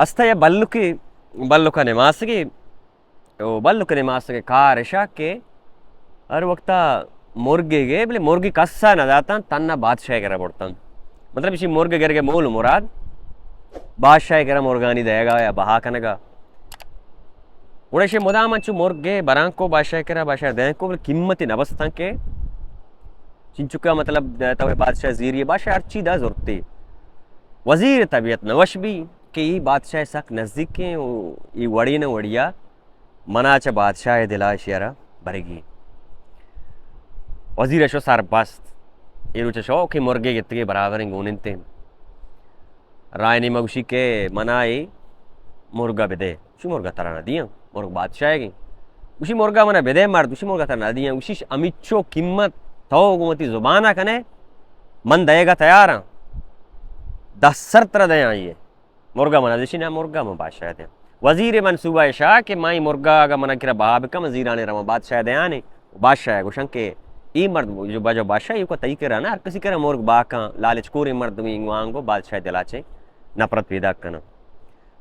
استا یا بلکے، بلکا نماسگے، او بلک نماسگے کار اشا کہ ہر وقتا مرگے گے، بلے مرگی کسا نہ داتاں، تنا بادشاہ کرا برتاں۔ مطلب، اسی مرگ گرگے مول مراد بادشاہ کرا مرگانی دئیگا یا بہا کنگا۔ گڑا اشی مدام انچو مرگے بران کو بادشاہ کرا، بادشاہ دئین کو، بلے قیمتی نہ بستاں کہ چنچکا، مطلب، تو بادشاہ زیری، بادشاہ ہرچی دا زرتے۔ وزیر طبیعت نوش بی کہ ای بادشاہ سک نزدیکیں و ای وڑی نہ وڑیا منا چہ بادشاہ دلا اشیارا برگی۔ وزیر شو سر بست۔ ای روچ شو کہ مرگے گتگے برابریں گوننتیں۔ رائے نیمہ گوشی کہ منا ای مرگا بدے۔ گوشی، مرگا ترا نہ دیاں، مرگ بادشاہ گیں۔ گوشی، مرگا منا بدے مرد۔ گوشی، مرگا ترا نہ دیاں۔ گوشی، امیچو قیمت تو گوں وتی زبانا کنے، من دئیگا تیاراں۔ دہ سر ترا دیاں آئیے۔ مرگا منا دشی، نہ، مرگا من بادشاہ دیاں۔ وزیر منصوبہ اشا کہ مائی مرگا اگا منا کرا بہا بکن، وزیرانے رواں بادشاہ دیانے۔ بادشاہ گوشن کہ ای مرد جو بجو بادشاہ، ایوکا تئی کرا نہ، ہر کسی کرا مرگ باکاں، لالچ کوریں مردمی وانگو بادشاہ دلا چے نفرت پیدا کناں۔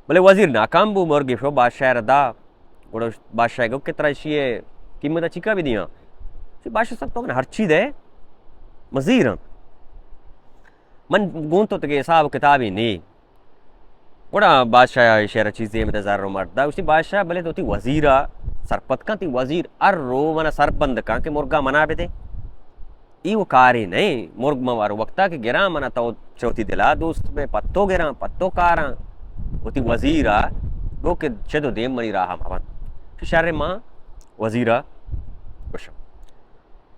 بلے وزیر ناکام بو، مرگی شو بادشاہ را دا۔ گڑا بادشاہ گو کہ ترا اشی قیمت چیکا بھی دیاں؟ بادشاہ صاحب، تو من ہرچی دے، مزیراں۔ من گون تو تگے حساب کتابی نی۔ گڑا بادشاہ شہر چیزے مدے زر و مرد دا۔ گوشتی، بادشاہ، بلے تو تی وزیرا سرپد کن، تی وزیر ہر رو منا سربند کن کہ مرگا منا بدے۔ ای و کارے نئے، مرگ من ہر وقتا کہ گراں، منا تو چہ وتی دلا دوست بے، پتو گراں، پتو کاراں۔ وتی وزیرا گو کہ چد و دیم منی راہ مبند۔ شر، ما وزیرا گوشم۔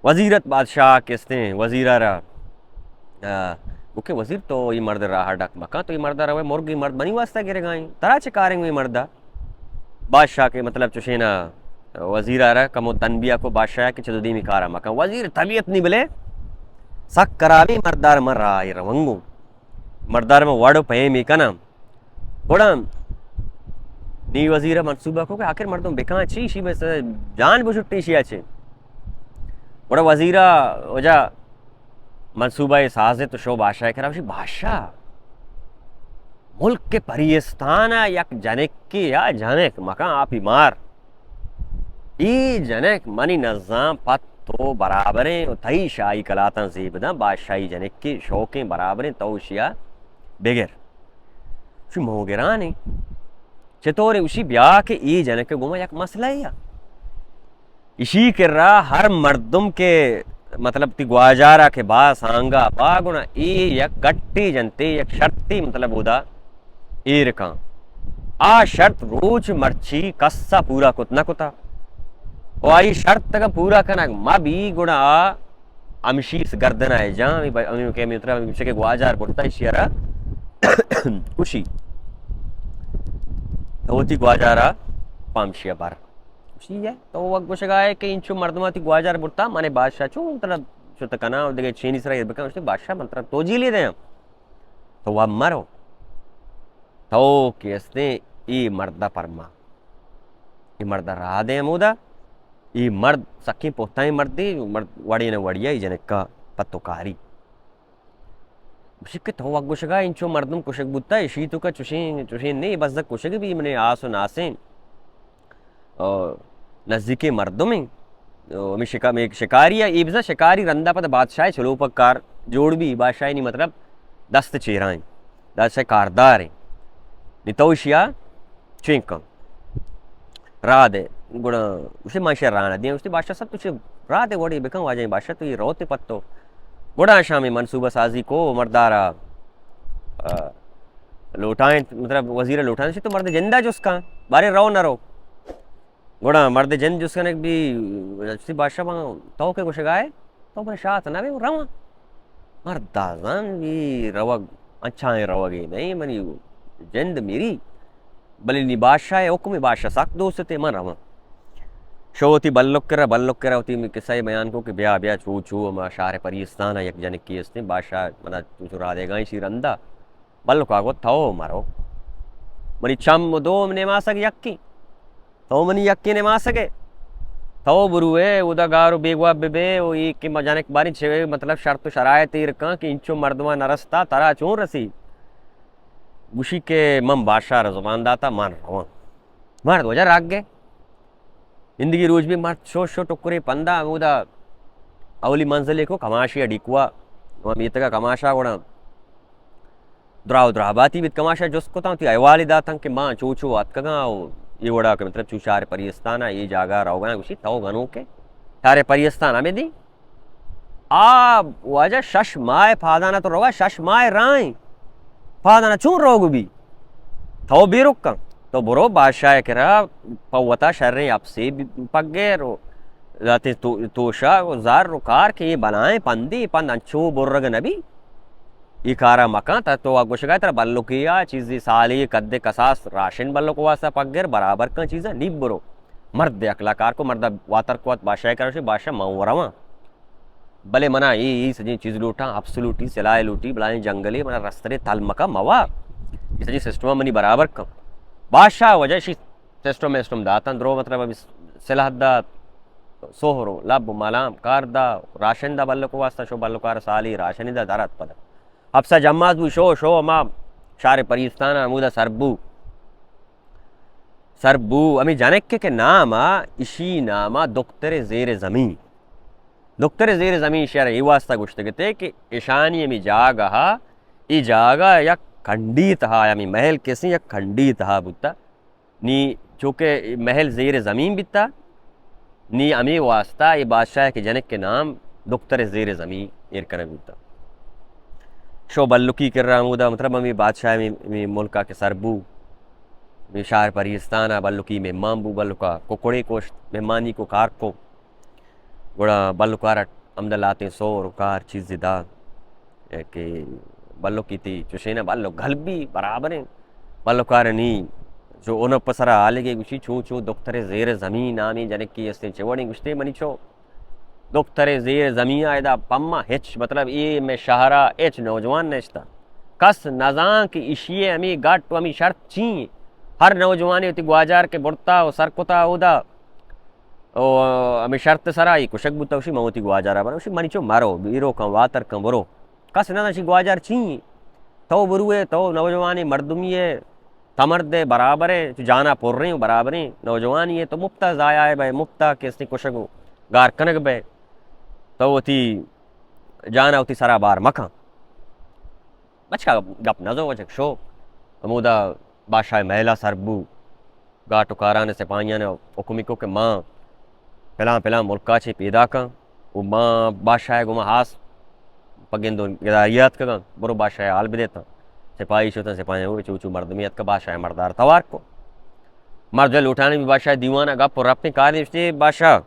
وزیر ات بادشاہ کہ استیں وزیرا را، آ، گو کہ وزیر تو ای مرد راہ ڈک مکن، تو ای مرد روے، مرگ ای مرد منی واسطہ گرگائیں، ترا چہ کاریں ای مردا؟ بادشاہ کہ مطلب چوشینا وزیرا را کمو تنبیہ کو بادشاہ کہ چدو دیمی کارا مکن۔ وزیر طبیعت نی بلے سک کرابی، مردار من راہ ای رونگوں، مردار من وڑ و پیمی کنم۔ گڑا نی وزیر منصوبہ کو کہ آخر مردم بکاں چی، شی بس جان بشٹی شی اچے۔ گڑا وزیرا وجہ منصوبہ سازت و شو بادشاہ کرا، شی بادشاہ، ملک کے پریستان یک جنک کی یا جنک مکان آپی مار۔ ای جنک منی نزان پت تو برابریں و تئی شاہی کلاتاں زیب داں، بادشاہی جنکی شوقیں برابریں، تو اشیا بگر۔ شو موگرانی چطور اشی بیا کہ ای جنک گوما یک مسئلہ یا اشی کرا ہر مردم کہ مطلب تی گواجارا کہ با سانگا با گنا ای یک گٹی جنتے، یک شرطی مطلب اودا ایر کن۔ آ شرط روچ مرچی کسا پورا کت نہ کتا۔ و آئی شرط اگاں پورا کنگ مہ بی گڑا آ ہمشی گردن ء جاں، ہمے ب-، ہمے کہ ہمے ترا ہمے گوشگ ء گواجار برتا ایشی ء را کشی۔ تو وتی گواجار ء پہ ہمشی ء بر۔ گوشی ئے تو وت گوشگ ء ئے کہ انچو مردماں وتی گواجار برتا، من بادشاہ چون ترا شت کناں و دگہ چینی سرا ایر بکن؟ گوشتی بادشاہ من ترا توجیلی دیاں۔ تو وت مرو۔ تو کہ استیں اے مرد ء پرما۔ اے مرد ء راہ دے ہمودا۔ اے مرد سکیں پہتائیں مردے، مرد وڑے نہ وڑیا اے جنکا پتو کاری۔ گوشی کہ تو وت گوشگا انچو مردم کشگ بوتا، اشی توکا چوشیں، چوشیں نے بزگ کشگ بی، منے آس و ناسیں۔ آ، نزیکیں مردمیں۔ آ، ہمے شکا-، ہمے شکاری ء، اے بزاں شکاری رندا پد بادشاہ ء چلوپگ کار جوڑ بی، بادشاہ نی مطلب دست چیرائیں، دست کارداریں۔ نی تو اشیا چین کن۔ راہ دے، گڑا گوشتی، من اشیا راہ نہ دیاں۔ گوشتی، بادشاہ صاحب، تو چے راہ دے وڑے بکن، واجہ بادشاہ، تو اے روت پتو۔ گڑا شامی منصوبہ سازی کو مردارا، آ، لوٹائیں، مطلب، وزیر ء لوٹائیں، تو مرد جندا جست کن، بارے رو نہ رو۔ گڑا مرد جند جست کنگ بی، گوشتی، بادشاہ، من تو کہ گوشگائے، تو من شات نہ بے، رواں۔ مرد ء زان بی روگ، انچائیں روگے نہیں، منی جند میری۔ بلے نی بادشاہ ء حکم، بادشاہ سک دوست تے، من رواں۔ شو وتی بلک کرا، بلک کرا وتی قصہ بیان کو کہ بیا، بیا، چو، چو، ہما شہر پریستان ء یک جنکی استیں، بادشاہ منا چو، چو راہ دیگائیں شی رندا۔ بلکا گو تو مرو، منی چم و دوم نیماسگ یکی، تو منی یکی نیماسگے۔ تو بروے، اودا گار و بیگواہ ببے، و ای کہ ما جنک باریں چے مطلب شرط و شرائط ایر کن کہ انچو مردماں نرستا، ترا چون رسی؟ گوشی کہ من بادشاہ را زبان داتا، من رواں۔ مرد وجہ راگ گئے۔ زندگی روچ بی مرد شو شو ٹکرے پندا ہمودا اولی منزلے کو کماشی ڈیکوا، ہم میتگا کماشا گڑا دراہ و دراہباتی بیت۔ کماشا جست کتاں، وتی احوالی داتاں کہ ما چو چو اتکگاں و اے وڑا کہ مطلب چو شہر پریستانا اے جاگہ روگاں۔ گوشی تو گنوکے، شہر پریستان ہمے دی؟ آ واجہ شش ماہ پادانا تو روگا، شش ماہ راہیں پادانا چون روگ بی؟ تو بیرک کن، تو برو بادشاہ کرا، پہ وتا شریں اپسے بی-، پگر و لاتیں تو-، توشا و زر و کار کہ اے بلائیں پندے، پند انچو برگ نبی۔ اے کارا مکن، تا تو گوشگا ترا بلکے آ چیزی سالی قد کساس راشن بلک واسطہ پگر برابر کن چیزا نی برو۔ مرد اکلا کار کو، مرد واتر کو، بادشاہ کرا گوشی، بادشاہ من رواں۔ بلے منا اے، اے سجیں چیز لوٹاں، اپس لوٹی، سلاہ لوٹی، بلائیں جنگلے، منا رسترے تل مکا موا۔ اے سجیں سسٹم منی برابر کن۔ بادشاہ وجہ شی سسٹم سسٹم داتاں، درو مطلب ابھی سلاہ دات، سہر و لب و ملام کار دا، راشن دا بلک واسطہ، شو بلکار سالی راشن دا درات پدا۔ اپسا جماز بو، شو، شو ہما شہر پریستان ہمودا سر بو۔ سر بو، ہمیں جنک کے نام آ، اشی نام آ دکتر زیر زمین۔ دکتر زیر زمین شہر اے واسطہ گوشتگتے کہ اشانی ہمیں جاگہ، اے جاگہ یک کنڈی تہا، ہمیں محل کسی یک کنڈی تہا بوتا۔ نی چونکہ محل زیر زمین بیتا، نی ہمیں واسطہ اے بادشاہ کے جنک کے نام دکتر زیر زمین ایر کنگ بوتا۔ شو بلکی کر رہا ہمودا، مطلب ہمیں بادشاہ ہمیں، ہمیں ملکا کے سر بو، ہمیں شہر پریستان آ بلکی مہمان بو، بلکا ککڑے کوشت، مہمانی کو کار کو۔ گڑا بلکارا ہمدا لاتیں سور و کار چیزے دا کہ بلکی تی چوشیں بلک گل بی برابریں۔ بلکار نی چو اون پسرا آلگے گوشی چو چو دکتر زیر زمین نامی جنکی استیں چے وڑیں گوشتے منی چو دکتر زیر زمین آ ادا پما ہچ مطلب اے میں شہرا ہچ نوجوان نشتا۔ کس نزان کہ اشی ہمیں گٹ و ہمیں شرط چی ہیں۔ ہر نوجوانے وتی گواجار کے برتا و سر کتا اودا و ہمیں شرط سرا ای کشک بوتا، گوشی من وتی گواجارا برا، گوشی منی چو مرو، بیرو کن، واتر کن، برو۔ کس نہ شی گواجار چی؟ تو بروے، تو نوجوانے مردمی ہے، تمرد ہے، برابر ہے، تو جانا پریں و برابریں نوجوانی ہے، تو مفتا ضائع ہے بھائی، مفتا کسی کشک و گار کنگ بھائی، تو وتی جانا وتی سرا بار مکن۔ بچکا گپ نزو، بچک شو۔ ہمودا بادشاہ محلہ سر بو۔ گاٹ و کاران سپاہیان حکمی کو کہ ما پلان پلان ملکا چے پیدا کن و ما بادشاہ گوما ہاس پہ گند و گداری آتکگاں، برو بادشاہ حال بدیتاں۔ سپاہی شتاں، سپاہیان چو چو مردمی اتکا بادشاہ مردار توار کو۔ مرد لوٹانی بھی بادشاہ دیوانا گپ و رپتیں کار نوشتے، بادشاہ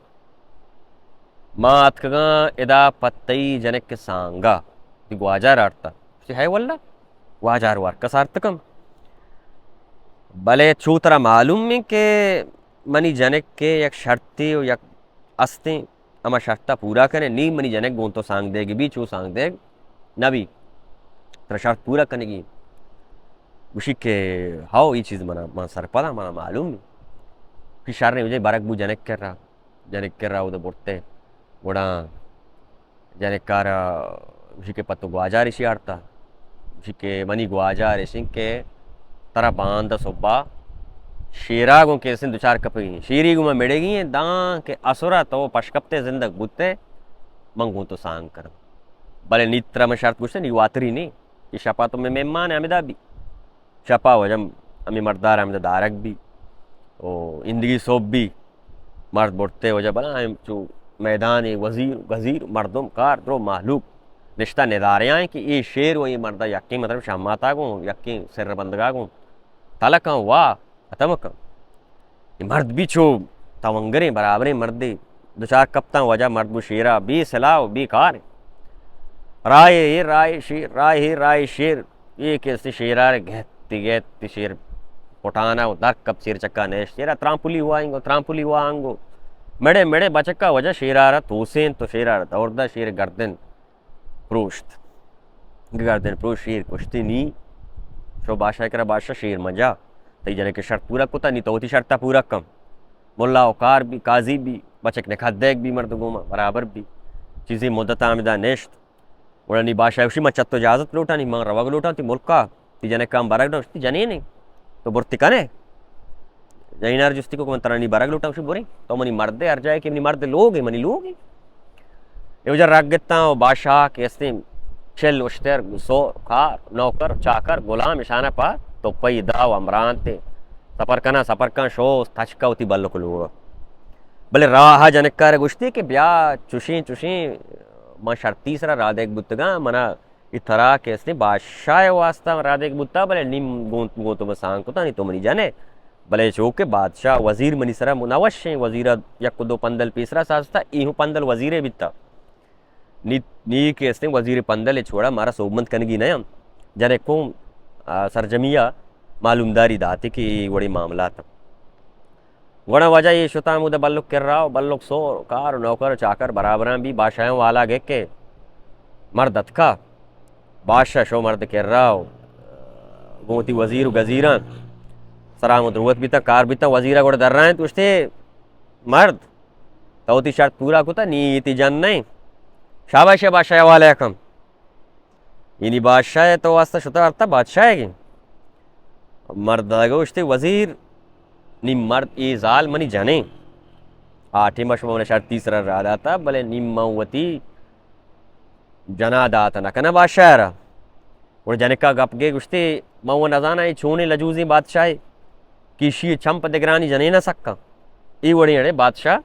ما اتکگاں ادا پہ تئی جنک سانگا، تئی گواجار آرتا۔ گوشتی، ہے واللہ، گواجار و ہرکس آرتکم۔ بلے چو ترا معلوم ایں کہ منی جنک کے یک شرطے و یک استیں، ہما شرطا پورا کنے، نی منی جنک گوں تو سانگ دیگ بی، چو سانگ دیگ نہ بی۔ ترا شرط پورا کنگی۔ گوشی کہ ہاو، ای چیز منا، من سرپداں، منا معلوم ایں۔ کہ شریں وجہ برگ بو جنک کرا۔ جنک کرا اودا برتے۔ گڑا جنکارا گوشی کہ پہ تو گواجار اشی آرتا۔ گوشی کہ منی گواجار اشیں کہ ترا باندا صبا شیرا گوں کیسن دچار کپگی۔ شیری گوں من مڑگی ایں، داں کہ اسرا تو پشکپتے زندگ بوتے، من گوں تو سانگ کناں۔ بلے نی ترا من شرط گوشتے، نی واتری نی۔ اے شپا تو میں مہمان ہمدا بی۔ شپا وجہ ہمیں مردار ہمدا دارگ بی۔ او اندگی صبح بی مرد برتے وجہ بلا ہم چو میدان وزیر، گزیر، مردم، کار، درو، مہلوک نشتہ ندارے آئیں کہ اے شیر و اے مردا یکیں مطلب شہماتا گوں، یکیں سر بندگا گوں۔ تلکاں وا ختم کن۔ اے مرد بی چو تونگریں برابریں مردے۔ دچار کپتاں وجہ مرد بو شیرا بے سلاہ و بے کار۔ رائے اے رائے شیر، رائے اے رائے شیر۔ اے کہ استی شیرا رے گہتی گہتی شیر پٹانا و در کپ شیر چکا نیشت۔ شیرا ترامپولی وائنگو، ترامپولی وانگو۔ مڑے مڑے بچکا وجہ شیرا را توسین تو شیرا را دور دا شیر گردن پروشت۔ گردن پروش شیر کشتی نی۔ شو بادشاہ کرا بادشاہ شیر مجا۔ تئی جنک شرط پورا کتا نی تو وتی شرطا پورا کن۔ ملا و کار بی، قاضی بی، بچک نکاح دیگ بی مرد گوما برابر بی۔ چیزی مدت آمدا نشت۔ گڑا نی بادشاہ گوشی من چہ تو اجازت لوٹاں، نی من روگ لوٹاں تی ملکا۔ تئی جنکاں برگ نہ، گوشتی جنین ایں، تو برتی کنے؟ جنینار جستی کو کہ من ترا نی برگ لوٹاں، گوشی بریں، تو منی مردے، ہر جائے کہ منی مرد لوگ ایں، منی لوگ ایں۔ اے وجہ رگ گتاں و بادشاہ کہ استیں چل اشتر، سو کار، نوکر، چاکر، غلام اشانہ پا تو پئی دا و امرانت سفر کناں، سفر کن شو تچکا وتی بلک لوڑ۔ بلے راہ جنکار گوشتی کہ بیا چوشیں چوشیں من شرطی سرا رادیگ بوتگاں، منا اے ترا کہ استیں بادشاہ ءِ واسطہ رادیگ بوتا، بلے نی گوں، گوں تو من سانگ کتا، نی تو منی جن ئے۔ بلے چو کہ بادشاہ وزیر منی سرا نہ وشیں، وزیر ءَ یک دو پندل پیسرا سازتا، اے ہوں پندل وزیر ءِ بیتا۔ نی، نی کہ استیں وزیر پندل ءِ چوڑا مارا سوبمند کنگی نہ انت۔ جنکوں، آ، سرجمی ءَ معلومداری داتی کہ اے وڑیں معاملات انت۔ گڑا واجہ اے شتا ہمودا بلک کرا و بلک سور، کار و نوکر و چاکر برابراں بی، بادشاہ والا گکے مرد اتکا، بادشاہ شو مرد کرا و گوں وتی وزیر و گزیراں سلام و دروت بیتا، کار بیتا، وزیرا گڑا درائیں تو گوشتے، مرد، تو وتی شرط پورا کتا، نی تئی جن نہ ایں۔ شاباش اے بادشاہ والا کم۔ یعنی بادشاہ ءِ تو واسطہ شتا ارتا بادشاہ ءِ گیں۔ مرد ءَ گوشتے، وزیر، نی مرد اے زال منی جنیں۔ آ ٹیم ءَ شما من شرطی سرا را داتا، بلے نی من وتی جنا دات نہ کناں بادشاہ ءَ را۔ گڑا جنکا گپ گے گوشتے، من و نزاناں اے چونیں لجوزیں بادشاہے کہ ایشی چم پہ دگرانی جنین ءَ سکاں۔ اے وڑیں اڑے بادشاہ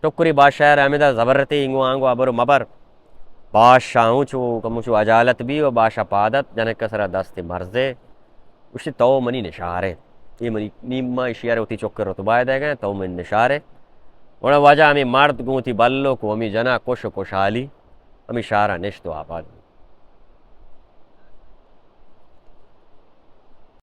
ٹکری بادشاہ ءَ را ہمدا زبرتے، اینگو آنگو ابر و مبر۔ بادشاہ ہوں چو کمو چو اجالت بی و بادشاہ پاد ات، جنک ءِ سرا دست مرزے، گوشتی، تو منی نشارے، اے منی، نی ما ایشی ءَ را وتی چک ءِ رتبہ ءَ دئیگا، تو منی نشارے۔ گڑا واجہ ہمے مرد گوں وتی بلک و ہمے جنا کش و کشحالی ہمے شہرا نشت و آباد۔